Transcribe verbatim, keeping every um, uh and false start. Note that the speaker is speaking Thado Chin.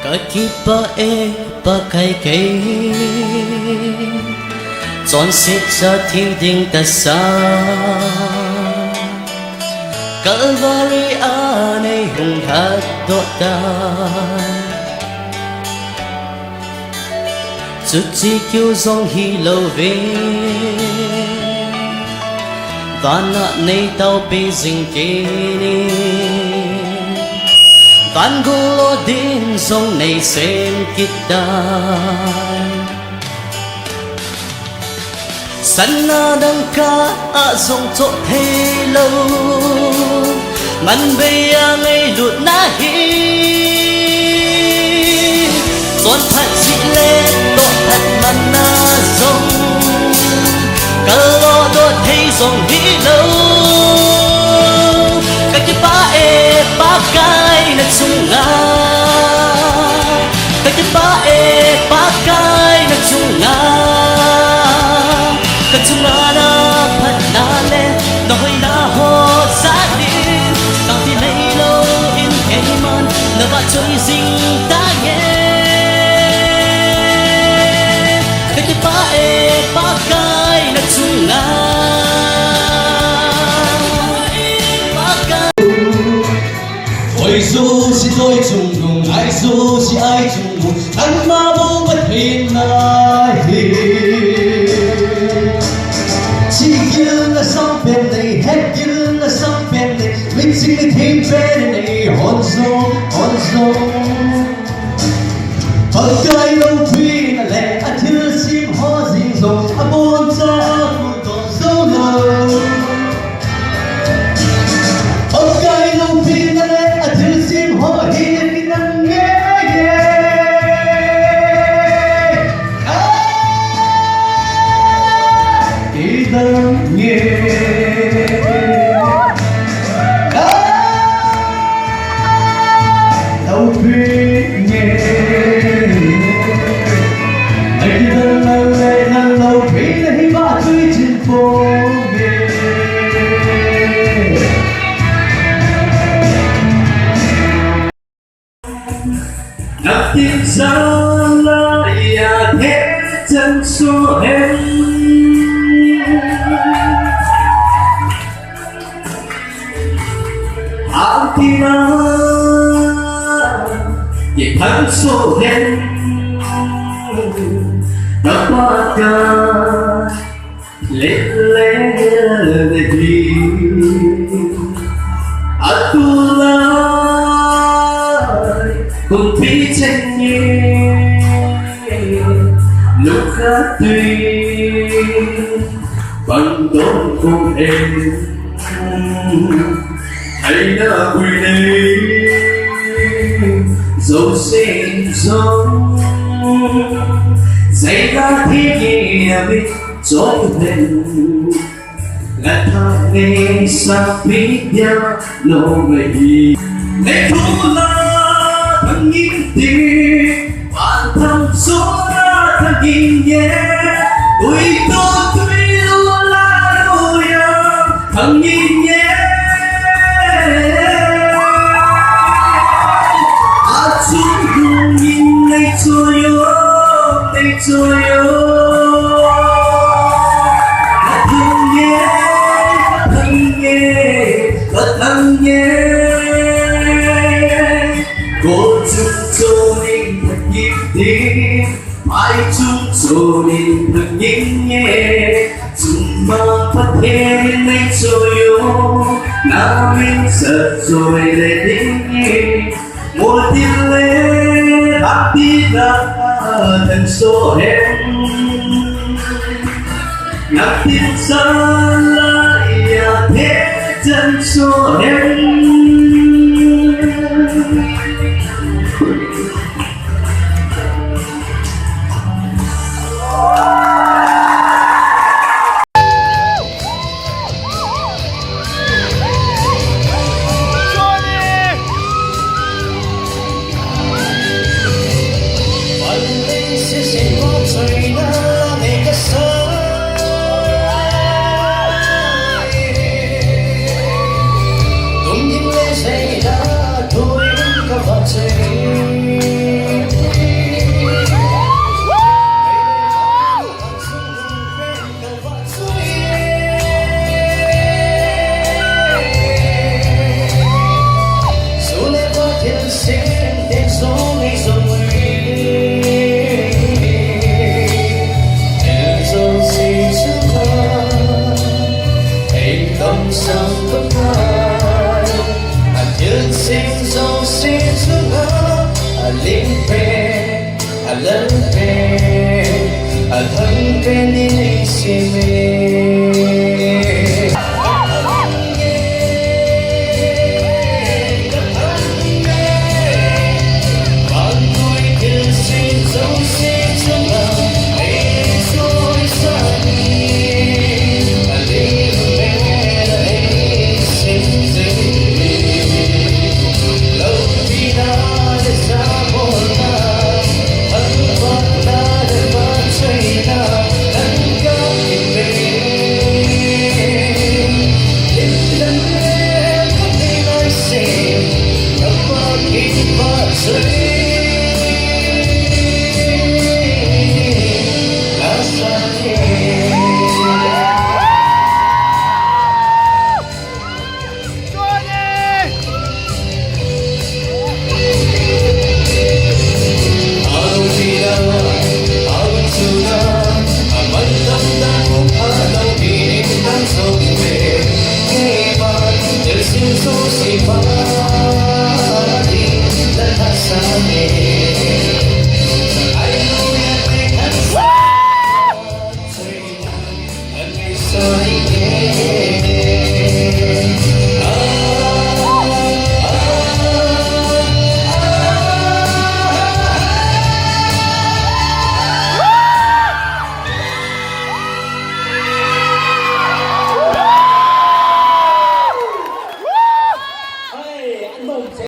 Ka kipah e Pakai kei, chonset cha thil ding tasa, Calvary a nei hung lhatdoh tai. Chuche keu jong hilou ve, van a nei taopi jing kei in, van gol lo din jong nei sem kit tai. Sana dangka a jong choh thei lou, manbei a ngailutna hi. Chonphat jeh le tohphat man a jong, ka loldoh thei jong hilou. Ka kipah e Pakai na chunga, ka kipah e Pakai na chunga. Ka chunga na phatna le na hoina ho jal in, tangpi neilou in keiman na vahchoi jing tange. Ka kipah e Pakai na chunga. Hoi jouse, doi chungnung, ngai jouse, ai chungnung, ama bou Pathen ahi. Chihgilna sampen nei, hetgilna sampen nei, miching mitheng pen nei, hon jong, hon jong. Pakai loupina le athilsem ho jeng jong, aboncha a kul doh jou lou. Pakai loupina le athilsem ho hi akinang ngei e. Kidang ngei. Loupina ngei. Nakidang nang le nang loupina hi vahchoi chin ponge. Nang tin sanga ia thechan soh hen. Ang tina kithang soh hen. Na Pakai Lele hi atulai kumpi chengin lukha tui bang dong kong en. Aina ui nei jouse jong, jaina thei ami choi hen. Latha nei sapi dia lo mai. Nei thu la thangin ti. Pan tham so la thangin ye. Ui to tui lu la lu ya. Thangin ye. Achung hung in nei cho yo, nei cho yo. Ka thang ye, ka thang ye, ka thang ye. Ko chung cho ning thangin ti. Mai chung cho ning thangin ye, chung ma Pathen in nei cho yo, na min sa choi le ding ye, mo til le, a ti da, thang so hen. Nang tin sanga ia thechan soh hen. Limpe, alampe, alhampe ni sime.